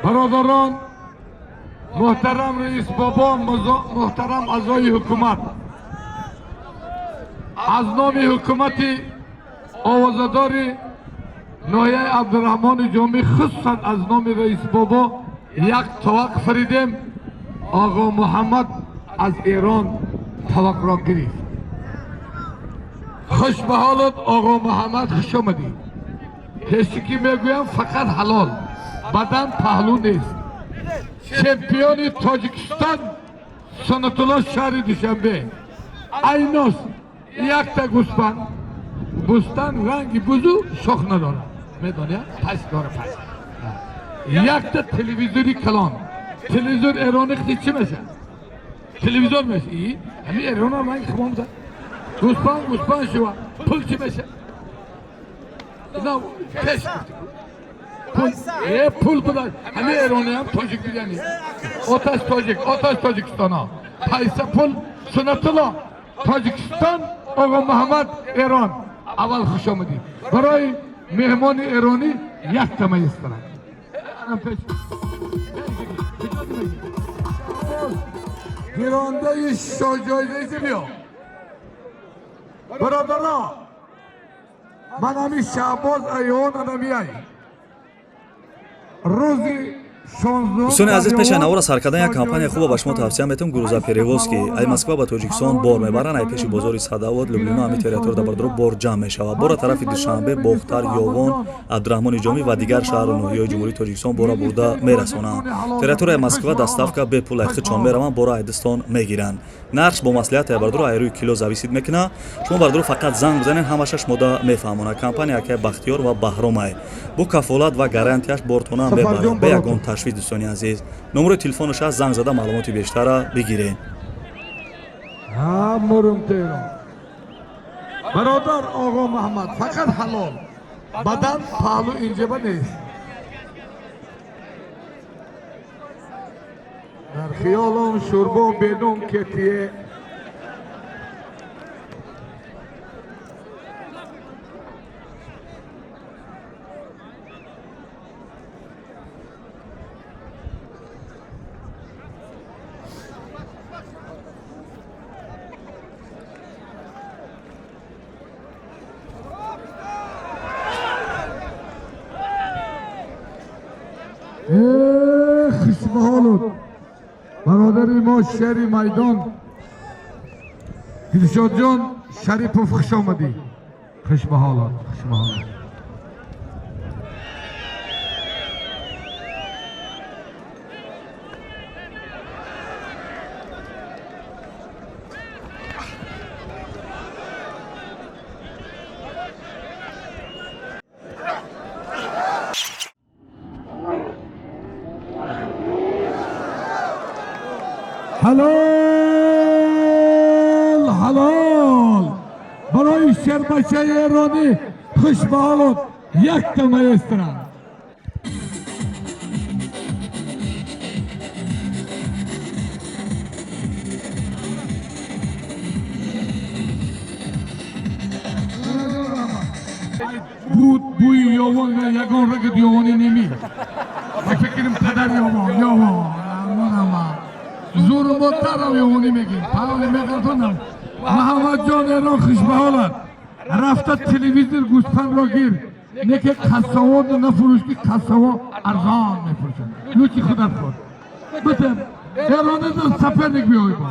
Бародарон, муҳтарам раис бобо, муҳтарам аъзои ҳукумат, аз номи ҳукумати овозадори ноҳияи Абдураҳмони Ҷомӣ, хусусан аз номи раис бобо як тавақ фаридем. Оғо Муҳаммад аз Эрон тавақро гирифт. Хуш ба ҳолат, Оғо Муҳаммад, хуш омадӣ. Ҳеҷ ки мегӯям, фақат ҳалол, бадан паҳлӯ нест. Чемпиони Тоҷикистон Санатулло, шаҳри Душанбе. Айнос якта гӯспанд, бӯстан ранги бузу шох надорад, медони, пас дора, пас. Якта телевизори калон, телевизор эрони хти чӣ мешавад? Телевизор меша. Ҳамин эрона ранги химомза. Гӯспанд гӯспанд шува, пул чӣ мешавад? Пеш пул, пул буда. Ҳамин эрониам тоҷик бидани, оташ тоҷик, оташ Тоҷикистона, пайса, пул. Сунатулло Тоҷикистон, Оғо Муҳаммад Эрон. Аввал хуш омадӣ. Барои меҳмони эронӣ якта маестара. Гирондаи шоҳҷоизаи биё, бародаро. Ман ҳамин Шаҳбоз Айён анамияй рӯзи. Дӯстони азиз, пеши навора сар кардан як компания хуба ба шумо тавсия метавам: Грузоперевозки. Ай Москва ба Тоҷикистон бор мебаранд. Ай пеши бозори Садовод, Люблино, ҳами территория да, бардоро, бор ҷамъ мешавад. Бора тарафи Душанбе, Бохтар, Ёвон, Абдураҳмони Ҷомӣ ва дигар шаҳру ноҳияҳои Ҷумҳурии Тоҷикистон бора бурда мерасонанд. Территорияи Москва доставка бепул, ай хичон мераванд, бора айдистон мегиранд. Нархш бо маслиҳат, ай бардоро, ай рӯи кило зависит мекунад. Шумо, бардоро, фақат занг бизанед, ҳамаша шумода мефаҳмонад. Компания акай Бахтиёр ва Баҳромай, бо кафолат ва гарантияш бортона мебарад бе ягон ташвиш. Дӯстони азиз, номерои телефонаш аст, занг зада маълумоти бештара бигиред. Мурум Теҳрон. Бародар Оғо Муҳаммад, фақат ҳалол, бадан паҳлӯ инҷаба нест. Дар хиёлом шӯрбо бенун кетие. Хушбаҳолуд, бародари мо, шери майдон Дилшодҷон Шарипов, хуш омадӣ. Хушбаҳолот, хушбаҳолот. Ҳалол, ҳалол барои шербачаи эронӣ. Хушбаҳолот, якта маэстро. Буд бӯи ёвон, ягон рагат ёвонӣ неми. Ба фикрам падар ёвон, ёвон манама зуру мотарам ёвонӣ мегим, павли меғалтонам. Муҳаммадҷон Эрон, хушбаҳолат. Рафта телевизор гӯспандро гир, неке қассовон нафурӯш, ки қассовон арзон мефурӯшанд. Лучи худат хӯр. Битем эрони соперник биёй бо.